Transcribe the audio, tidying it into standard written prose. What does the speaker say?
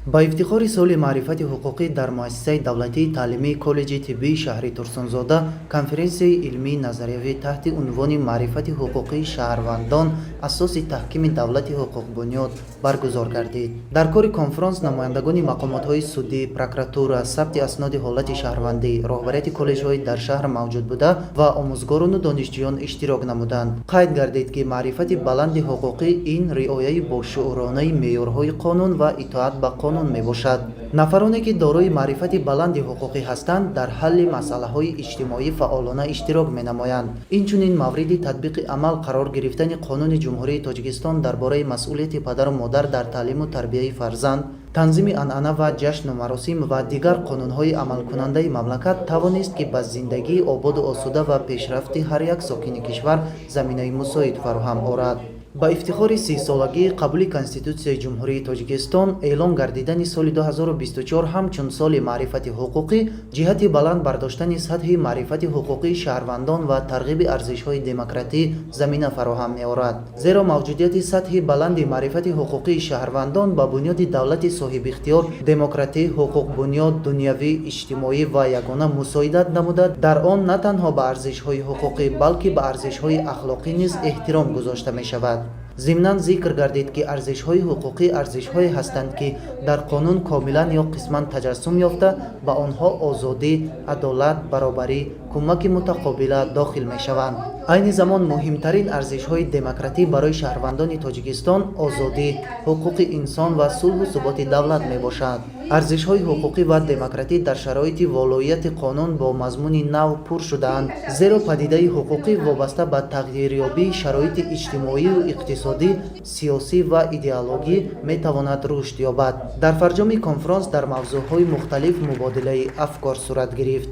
Ба ифтихори соли маърифати ҳуқуқӣ дар муассисаи давлатии таълимии коллеҷи тиббии шаҳри Турсунзода конференсияи илмии назариявӣ таҳти унвони «Маърифати ҳуқуқии шаҳрвандон: асоси таҳкими давлати ҳуқуқбунёд» баргузор гардид. Дар кори конфронс намояндагони мақомотҳои судӣ, прокуратура, сабти асноди ҳолати шаҳрвандӣ, роҳбарияти коллеҷҳои дар шаҳр мавҷуд буда ва омӯзгорону донишҷӯён иштирок намуданд. Қайд гардид, ки маърифати баланди ҳуқуқӣ ин риояи бошууронаи меъёрҳои қонун ва итоат ба қонун мебошад. Нафароне, ки дорои маърифати баланди ҳуқуқӣ ҳастанд, дар ҳалли масъалаҳои иҷтимоӣ фаъолона иштирок менамоянд. Инчунин мавриди татбиқи амал қарор гирифтани Қонуни Ҷумҳурии Тоҷикистон дар бораи масъулияти падару модар дар таълиму тарбияи фарзанд, танзими анъана ва ҷашну маросим ва дигар қонунҳои амалкунандаи мамлакат тавонист, ки ба зиндагии ободу осуда ва пешрафти ҳар як сокини кишвар заминаи мусоид фароҳам орад. Ба ифтихори 30-солагии қабули Конститутсияи Ҷумҳурии Тоҷикистон, эълон гардидани соли 2024 ҳамчун соли маърифати ҳуқуқӣ ҷиҳати баланд бардоштани сатҳи маърифати ҳуқуқии шаҳрвандон ва тарғиби арзишҳои демократӣ замина фароҳам меорад. Зеро мавҷудияти сатҳи баланди маърифати ҳуқуқии шаҳрвандон ба бунёди давлати соҳибихтиёр, демократӣ, ҳуқуқбунёд, дунявӣ, иҷтимоӣ ва ягона мусоидат намуда, дар он на танҳо ба арзишҳои ҳуқуқӣ, балки ба арзишҳои ахлоқӣ низ эҳтиром гузошта мешавад. Зимнан зикр гардид, ки арзишҳои ҳуқуқӣ арзишҳое ҳастанд, ки дар қонун комилан ё қисман таҷассум ёфта, ба онҳо озодӣ, адолат, баробарӣ, кӯмаки мутақобила дохил мешаванд. Айни замон муҳимтарин арзишҳои демократӣ барои шаҳрвандони Тоҷикистон озодӣ, ҳуқуқи инсон ва сулҳу суботи давлат мебошад. Арзишҳои ҳуқуқӣ ва демократӣ дар шароити волоияти қонун бо мазмуни нав пур шудаанд, зеро падидаи ҳуқуқӣ вобаста ба тағйирёбии шароити иҷтимоию иқтисодӣ, сиёсӣ ва идеологӣ метавонад рушд ёбад. Дар фарҷоми конфронс дар мавзӯъҳои мухталиф мубодилаи афкор сурат гирифт.